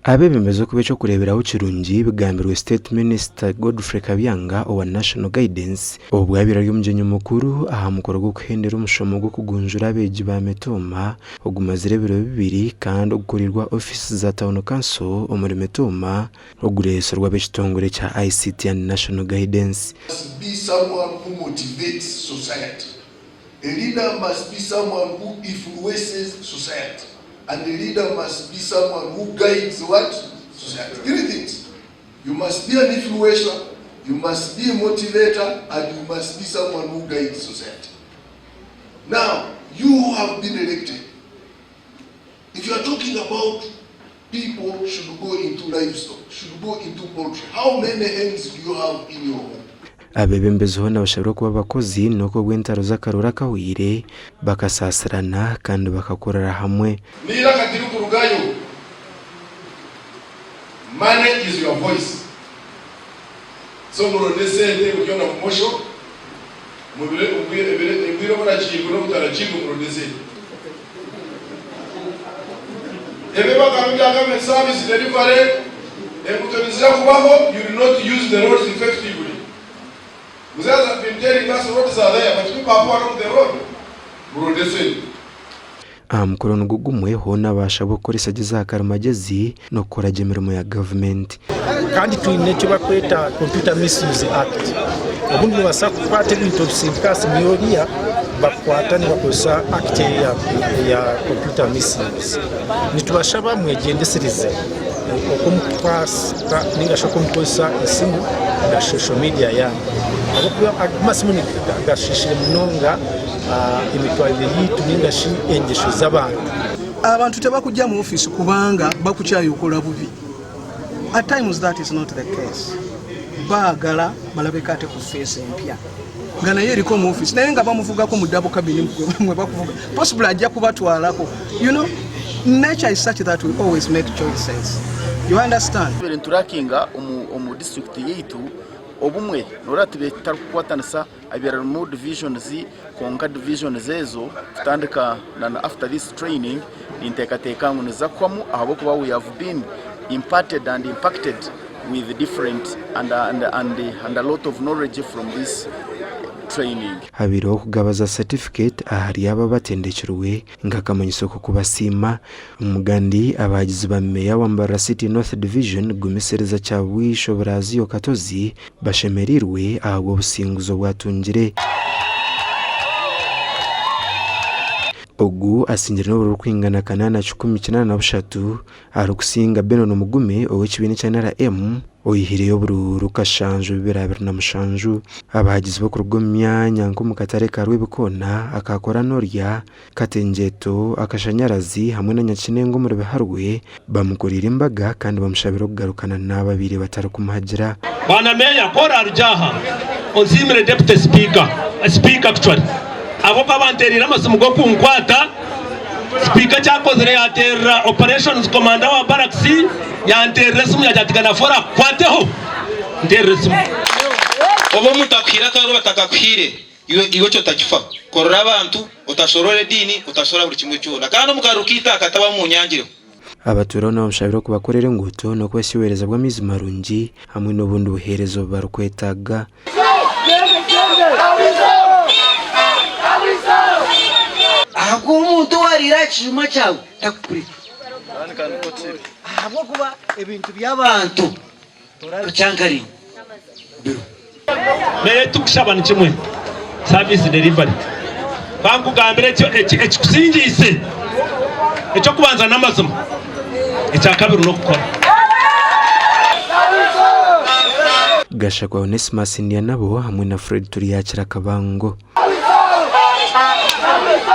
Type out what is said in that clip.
Abeebembezi okuba eky'okureeberaho kirungi bigambirwe State Minister Godfrey Kabyanga owa National Guidance obwo abaire ari omugyenyi mukuru aha mukoro gw'okuhendera omushomo gw'okugunjura abeegi ba Mitooma ogumazire ebiro bibiri kandi ogukoreirwe aha ofiisi za Town Council omuri Mitooma ogureetsirwe ab'ekitongore kya ICT and National Guidance. Must be someone who motivates society. A leader must be someone who influences society and a leader must be someone who guides what? Society. Three things. You must be an influencer, you must be a motivator and you must be someone who guides society. Now, you who have been elected, if you are talking about people should go into livestock, should go into poultry, how many hens do you have in your home? Abeebembezi hoona bashabirwe kuba abakozi n'oku obw'entaro z'akaruru akahweire bakasaasirana kandi bakakorera hamwe. N'eiraka tirikurugayo, Money is your voice. So muronde esente buryo na bumosho, mubire obwire oburagiirwe n'obutaragiirwe muronde esente. Ebi ebagamba ebya government service delivery, enguuto nizija kubaho, you will not use the roads effectively. Mzee has been telling us roads are there but people are poor along the road. Muronde esente. Aha mukoro nigwo gumwe, hoona baashabwa kukoresa gye za karimagyezi n'okukora gye emirimo ya gavumenti. Kandi twine eki barikweta Computer Misuse Act. Obundi noobaasa kukwata ebintu obisindike aha simu y'oriya bakukwata nibakozesa Act eya Computer Misuse. Nitubashaba mwegyendesereze oku murikukwata ninga shi oku murikukozesa esimu na social media yaanyu ahabw'okuba amasimu gashiishire munonga emitwarize yaitu ninga shi engyesho z'abantu. Abantu tebakujja mu office kubanga bakukyaye okola bubi. At times that is not the case. Baagala balabeko ate ku face empya nga naye eriko mu office naye nga bamuvugako mu double cabin mwe bakuvuga possibly ajja kubatwalako you know nature is such that we always make choices you understand. Tubaire niturakinga omu disiturikiti yaitu obumwe noreeba tubaire tutarikukwatanisa Habaire harimu divisions kwonka divisions ezo kutandika na after this training ninteekateeka ngu niziza kuhwamu ahabw'okuba we have been imparted and impacted with different and, and, and, and a lot of knowledge from this training. Habaireho okugaba za satifiketi ahari abo abatendekirwe nk'akamanyiso k'okubasiima. Omugandi abahagizi ba Meeya wa Mbarara City North Division, Gumisiriza Kyabwisho Buraziyo Katozi bashemereirwe ahabw'obusinguzi obu atungire. Ogu asingire n'obururu burikwingana 8,183 arikusinga Benon Mugume ow'ekibiina ekya NRM oihireyo oburuuru kashanju 227. Abahagizi b'okuruga omu myanya nk'omu katare ka Rwebikoona aka Koranorya, Katengyeto, Akashanyarazi hamwe na Nyakinengo omuri Biharwe bamukoreire embaga kandi bamushabire okugarukana n'abo abaire batarikumuhagira. Bwana Meeya, ku oraarugye aha onsiimire Deputy Speaker, Sipiika actually, ahabw'okuba banteereire amasimu g'okunkwata, Sipiika eki akozire yaateerera Operations Commander wa Barracks, yanteerera esimu yaagira ati Ganafora akukwateho, nteerera esimu. Oba omuntu akuhaire akaruru oba atakakuhaire, iwe iwe ekyo otakifaho. Korera abantu, otashoroora ediini, otashoroora buri kimwe kyona. Kandi omu karuru kaitu aka tabaho munyangireho. Abatuura nibamushabira okubakorera enguuto n'okubahisya obuheereza bw'amaizi marungi hamwe n'obundi buheereza obu barikwetaaga. Ahakuba omuntu owaariire aha kijuma kyawe takukureka, ahabw'okuba ebintu by'abantu tokyankarire biriho. Naye ekitukushaba ni kimwe, service delivery. Ka nkugambire ekikusingiise, eky'okubanza n'amazima, ekyakabiri n'okukora. Gashakwa Onesmus Ndyanabo hamwe na Fred Turyakira Kabango.